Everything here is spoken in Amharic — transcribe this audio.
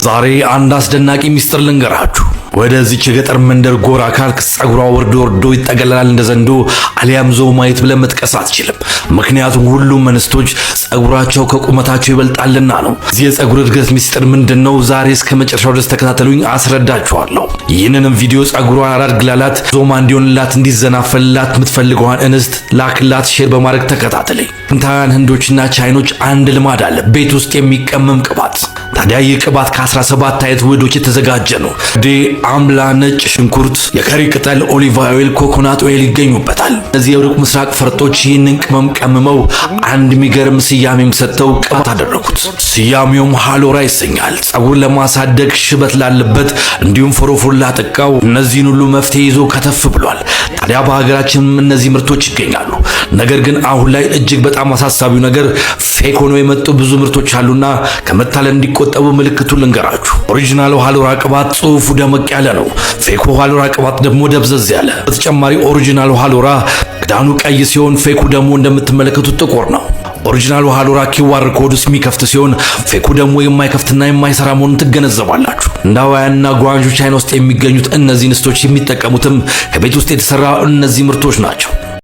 ዛሬ አንድ አስደናቂ ሚስጥር ልንገራችሁ። ወደዚች የገጠር መንደር ጎራ ካልክ ጸጉሯ ወርዶ ወርዶ ይጠቀለላል እንደ ዘንዶ፣ አሊያም ዞማይት ብለህ መጥቀስ አትችልም። ምክንያቱም ሁሉም እንስቶች ጸጉራቸው ከቁመታቸው ይበልጣልና ነው። እዚህ የጸጉር እድገት ሚስጥር ምንድን ነው? ዛሬ እስከ መጨረሻው ድረስ ተከታተሉኝ፣ አስረዳችኋለሁ። ይህንንም ቪዲዮ ጸጉሯን አላድግላላት፣ ዞማ እንዲሆንላት፣ እንዲዘናፈልላት የምትፈልገዋን እንስት ላክላት፣ share በማድረግ ተከታተለኝ። ጥንታውያን ህንዶችና ቻይኖች አንድ ልማድ አለ፣ ቤት ውስጥ የሚቀመም ቅባት። ታዲያ ይህ ቅባት ከ17 አይነት ውህዶች የተዘጋጀ ነው። ዴ አምላ፣ ነጭ ሽንኩርት፣ የከሪ ቅጠል፣ olive oil፣ coconut oil ይገኙበታል። እነዚህ የሩቅ ምስራቅ ፈርጦች ይህንን ቅመም ቀምመው አንድ የሚገርም ስያሜም ሰጥተው ቅባት አደረጉት። ስያሜውም ሃሎራ ይሰኛል። ጸጉር ለማሳደግ፣ ሽበት ላለበት፣ እንዲሁም ፎሮፎር ላጠቃው እነዚህን ሁሉ መፍትሄ ይዞ ከተፍ ብሏል። ታዲያ በሀገራችንም እነዚህ ምርቶች ይገኛሉ። ነገር ግን አሁን ላይ እጅግ በጣም አሳሳቢው ነገር fake ሆነው የመጡ ብዙ ምርቶች አሉና ከመታለል እንዲቆጠቡ ምልክቱን ልንገራችሁ። Original ኡ ሃሎራ ቅባት ጽሁፉ ደመቅ ያለ ነው። Fake ኡ ሃሎራ ቅባት ደግሞ ደብዘዝ ያለ። በተጨማሪ Original ኡ ሃሎራ ክዳኑ ቀይ ሲሆን fake ኡ ደግሞ እንደምትመለከቱት ጥቁር ነው። Original ኡ ሃሎራ QR code ውስጥ የሚከፍት ሲሆን fake ኡ ደግሞ የማይከፍትና የማይሰራ መሆኑን ትገነዘባላችሁ። ህንዳውያንና ጓንዡ ቻይና ውስጥ የሚገኙት እነዚህ እንስቶች የሚጠቀሙትም ከቤት ውስጥ የተሰራ እነዚህ ምርቶች ናቸው።